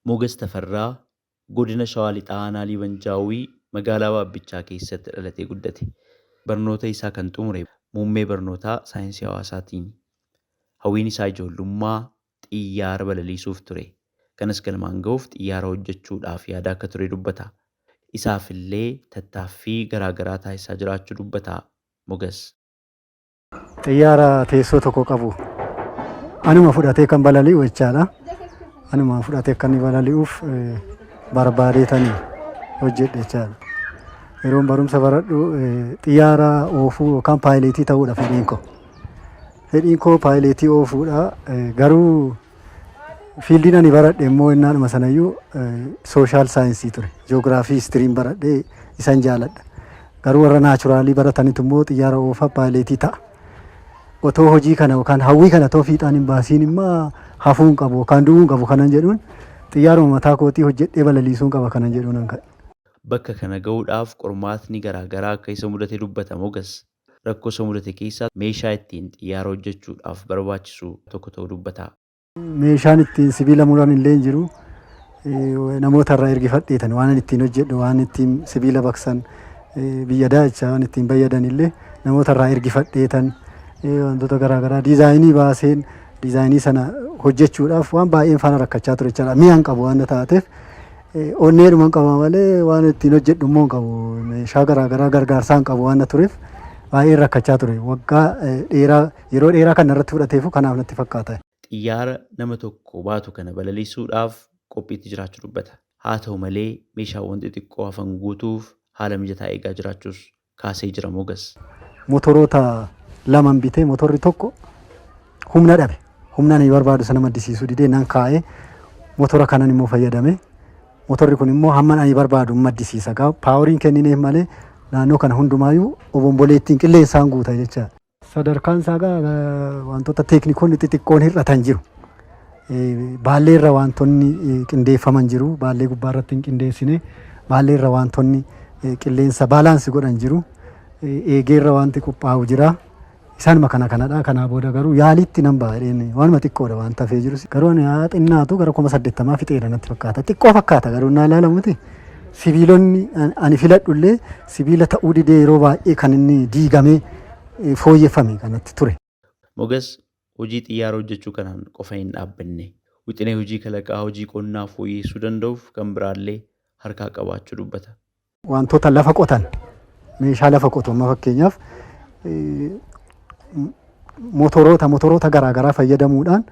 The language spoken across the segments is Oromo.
Mogas Tafarraa godina Shawaa Lixaa Aanaa Liiban Jaawwii magaalaa Baabbichaa keessatti dhalatee guddate. Barnoota isaa kan xumure muummee barnootaa saayinsii hawaasaatiin. Hawwiin isaa ijoollummaa xiyyaara balaliisuuf ture. Kanas galmaan ga'uuf xiyyaara hojjechuudhaaf yaada akka ture dubbata. Isaafillee tattaaffii garaagaraa taasisaa jiraachuu dubbata Mogas. Xiyyaara teessoo tokko qabu anuma fudhatee kan balali'u jechaadha. Anuma fudhatee kan balali'uuf barbaadeetanii hojjedhe jechaadha. Yeroon barumsa baradhu xiyyaara oofuu yookaan paayileetii ta'uudha fedhiin koo. Fedhiin koo paayileetii oofuudha. Garuu fieldiin ani baradhe immoo innaadhuma sanayyuu social science ture. Jiyoogiraafii, historyn baradhe, isan jaaladha. Garuu warra naturalii baratanitu immoo xiyyaara oofa, paayileetii ta'a. Otoo hojii kana yookaan hawwii kana otoo fiixaan hin baasiin immoo hafuu hin qabu yookaan du'uu hin qabu kanan jedhuun, xiyyaaruma mataa kootii hojjedhee balaliisuu qaba kanan jedhuun an ka'e. Bakka kana gahuudhaaf qormaatni garaagaraa akka isa mudate dubbata Mogas. Rakkoo isa mudate keessaa meeshaa ittiin xiyyaara hojjechuudhaaf barbaachisu tokko ta'uu dubbata. Meeshaan ittiin sibiila muran illee hin jiru. Namoota irraa ergifadheetan waan ittiin hojjedhu, waan ittiin sibiila baqsan, biyya daachaa waan ittiin fayyadan illee namoota irraa ergifadheetan, wantoota garaagaraa designii baaseen designii sana hojjechuudhaaf waan baay'een faana rakkachaa ture jechaadha. Mi'a hin qabu waan taateef, onneedhuma hin qaba malee waan ittiin hojjedhu immoo hin qabu. Meeshaa garaagaraa gargaarsaa hin qabu waan tureef baay'een rakkachaa ture. Waggaa dheeraa, yeroo dheeraa kan irratti fudhateefu kanaaf natti fakkaata. Xiyyaara nama tokko baatu kana balaliisuudhaaf qophiitti jiraachuu dubbata. Haa ta'u malee, meeshaawwan xixiqqoo hafan guutuuf haala mijataa eegaa jiraachuus kaasee jira Mogas. Motoroota laman bitee, motorri tokko humna dhabe. Humna ani barbaadu sana maddisiisuu didee nan kaa'ee, motora kanan immoo fayyadame. Motorri kun immoo hamma ani barbaadu maddisiisa. Poweriin kennineef malee naannoo kana hundumaayyuu obomboleettiin qilleensaan guuta jecha. Sadarkaan isaa wantoota teeknikoonni xixiqqoon hir'atan jiru. Baallee irra wantoonni qindeeffaman jiru. Baallee gubbaa irratti hin qindeessine. Baallee irra wantoonni qilleensa balance godhan jiru. Eegee irra wanti qophaa'u jira. Isaanuma kana kanadha. Kanaa booda garuu yaalitti nan ba'a jedheen, waanuma xiqqoodha waan tafee jirus. Garuu ani haa xinnaatu gara 80,000 fixeera natti fakkaata. Xiqqoo fakkaata garuu naa ilaalamuti. Sibiilonni ani filadhu illee sibiila ta'uu didee yeroo baay'ee kan inni diigamee fooyyeffame kanatti ture. Mogas hojii xiyyaara hojjechuu kanaan qofa hin dhaabbanne. Wixinee hojii kalaqaa hojii qonnaa fooyyessuu danda'uuf kan biraallee harkaa qabaachuu dubbata. Wantoota lafa qotan, meeshaa lafa qotu, amma fakkeenyaaf motoroota garaagaraa fayyadamuudhaan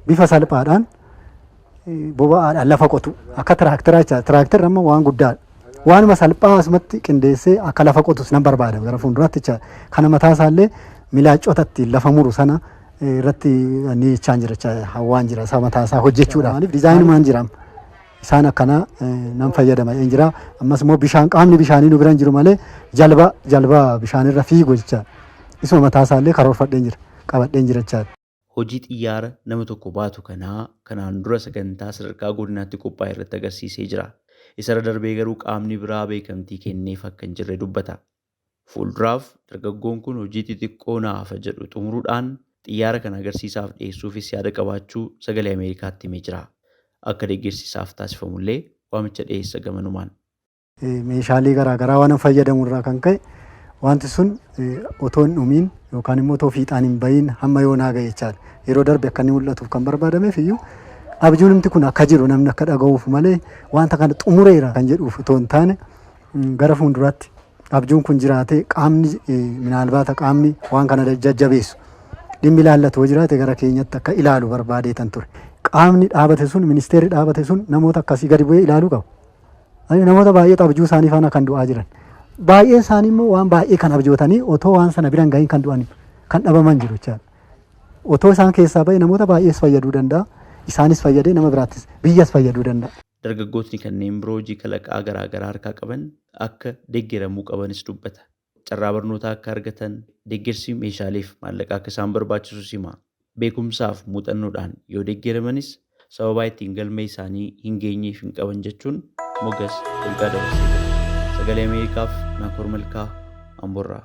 bifa salphaadhaan boba'aadhaan lafa qotu akka tiraaktaraa jecha. Tiraaktarri amma waan guddaadha. Waanuma salphaa asumatti qindeessee akka lafa qotus nan barbaada gara fuulduraatti jecha. Kana mataa isaallee milaacota ittiin lafa muru sana irratti ni jechaan jira jecha, hawwaan jira isaa mataa isaa hojjechuudhaaf. Maaliif designumaan jira, isaan akkana nan fayyadama hin jira. Ammas immoo bishaan, qaamni bishaanii nu bira hin jiru malee jalba bishaanirra fiigu jecha, isuma mataa isaallee karoorfadheen jira, qabadheen jira jechaadha. Hojii xiyyaara nama tokko baatu kanaa kanaan dura sagantaa sadarkaa godinaatti qophaa'e irratti agarsiisee jira. Isarra darbee garuu qaamni biraa beekamtii kenneef akka hin jirre dubbata. Fuulduraaf dargaggoon kun hojii xixiqqoo na hafa jedhu xumuruudhaan xiyyaara kana agarsiisaaf dhiyeessuufis yaada qabaachuu Sagalee Ameerikaatti himee jira. Akka deeggarsiisaaf taasifamullee waamicha dhiyeessa gamanumaan. Meeshaalee garaagaraa waan fayyadamu irraa kan ka'e wanti sun otoo hin dhumiin yookaan immoo otoo fiixaan hin bahiin hamma yoonaa ga'e jechaadha. Yeroo darbe akka inni mul'atuuf kan barbaadameef iyyuu abjuun kun akka jiru namni akka dhaga'uuf malee wanta kana xumureera kan jedhuuf otoo hin taane, gara fuulduraatti abjuun kun jiraate, qaamni minaalbaata qaamni waan kana jajjabeessu, dhimmi ilaallatu yoo jiraate gara keenyatti akka ilaalu barbaadeetan ture. Qaamni dhaabate sun, ministeerri dhaabate sun namoota akkasii gadi bu'ee ilaaluu qaba. Namoota baay'eetu abjuu isaanii faana kan du'aa jiran. Baay'een isaanii immoo waan baay'ee kan abjootanii otoo waan sana bira hin gahin kan du'an, kan dhabaman jiru jechaadha. Otoo isaan keessaa ba'e namoota baay'ees fayyaduu danda'a. Isaanis fayyadee nama biraattis biyyas fayyaduu danda'a. Dargaggootni kanneen biroo hojii kalaqaa garaa garaa harkaa qaban akka deeggaramuu qabanis dubbata. Carraa barnootaa akka argatan deeggarsi meeshaaleef maallaqaa akka isaan barbaachisus hima. Beekumsaaf muuxannoodhaan yoo deeggaramanis sababaa ittiin galma isaanii hin geenyeef hin qaban jechuun Mogas ergaa dabarsee jira. Sagalee Ameerikaaf Naakoor Malkaa, Amborraa.